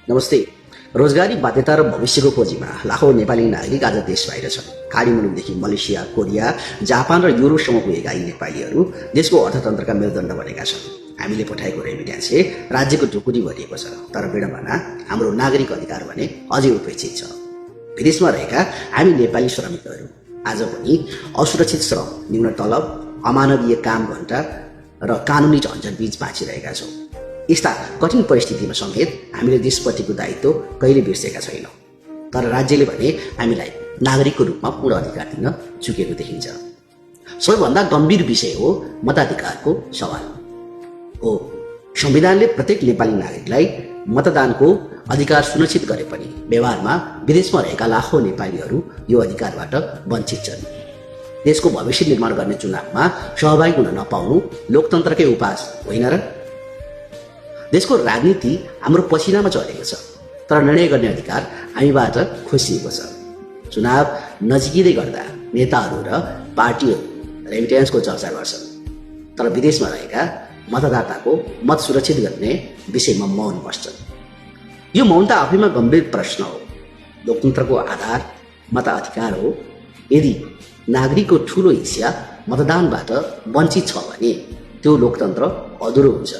नमस्ते। रोजगारी बाध्यता र भविष्यको खोजीमा लाखौं नेपाली नागरिक आज देश बाहिर छन्। खाडी मुलुकदेखि मलेसिया, कोरिया, जापान र युरोपसम्म पुगेका यी नेपालीहरू देशको अर्थतन्त्रका मेरुदण्ड बनेका छन्। हामीले पठाएको रेमिट्यान्सले राज्यको ढुकुटी भरिएको छ, तर विडम्बना हाम्रो नागरिक अधिकार भने अझै उपेक्षित छ। विदेशमा रहेका हामी नेपाली श्रमिकहरू आज पनि असुरक्षित श्रम, न्यून तलब, अमानवीय काम घण्टा र कानुनी झन्झट बीच बाँचिरहेका छौँ। यस्ता कठिन परिस्थितिमा समेत हामीले देशप्रतिको दायित्व कहिले बिर्सेका छैनौँ। तर राज्यले भने हामीलाई नागरिकको रूपमा पूर्ण अधिकार दिन चुकेको देखिन्छ। सबैभन्दा गम्भीर विषय हो मताधिकारको सवाल हो। संविधानले प्रत्येक नेपाली नागरिकलाई मतदानको अधिकार सुनिश्चित गरे पनि व्यवहारमा विदेशमा रहेका लाखौं नेपालीहरू यो अधिकारबाट वञ्चित छन्। देशको भविष्य निर्माण गर्ने चुनावमा सहभागी हुन नपाउनु लोकतन्त्रकै उपास होइन र? देशको राजनीति हाम्रो पसिनामा चलेको छ, तर निर्णय गर्ने अधिकार हामीबाट खोसिएको छ। चुनाव नजिकै गर्दा नेताहरू र पार्टीहरू रेमिट्यान्सको चर्चा गर्छन्, तर विदेशमा रहेका मतदाताको मत सुरक्षित गर्ने विषयमा मौन बस्छन्। यो मौनता आफैमा गम्भीर प्रश्न हो। लोकतन्त्रको आधार मताधिकार हो। यदि नागरिकको ठूलो हिस्सा मतदानबाट वञ्चित छ भने त्यो लोकतन्त्र अधुरो हुन्छ।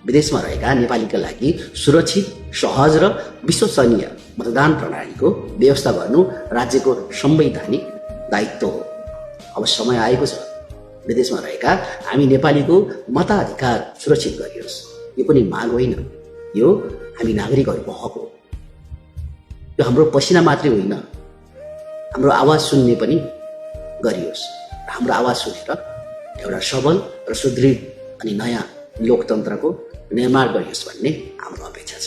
विदेशमा रहेका नेपालीका लागि सुरक्षित, सहज र विश्वसनीय मतदान प्रणालीको व्यवस्था गर्नु राज्यको संवैधानिक दायित्व हो। अब समय आएको छ विदेशमा रहेका हामी नेपालीको मताधिकार सुरक्षित गरियोस्। यो पनि माग होइन, यो हामी नागरिकहरूको हक हो। यो हाम्रो पसिना मात्रै होइन, हाम्रो आवाज सुन्ने पनि गरियोस्। हाम्रो आवाज सुनेर एउटा सबल र सुदृढ अनि नयाँ लोकतन्त्रको निर्माण गरियोस् भन्ने हाम्रो अपेक्षा छ।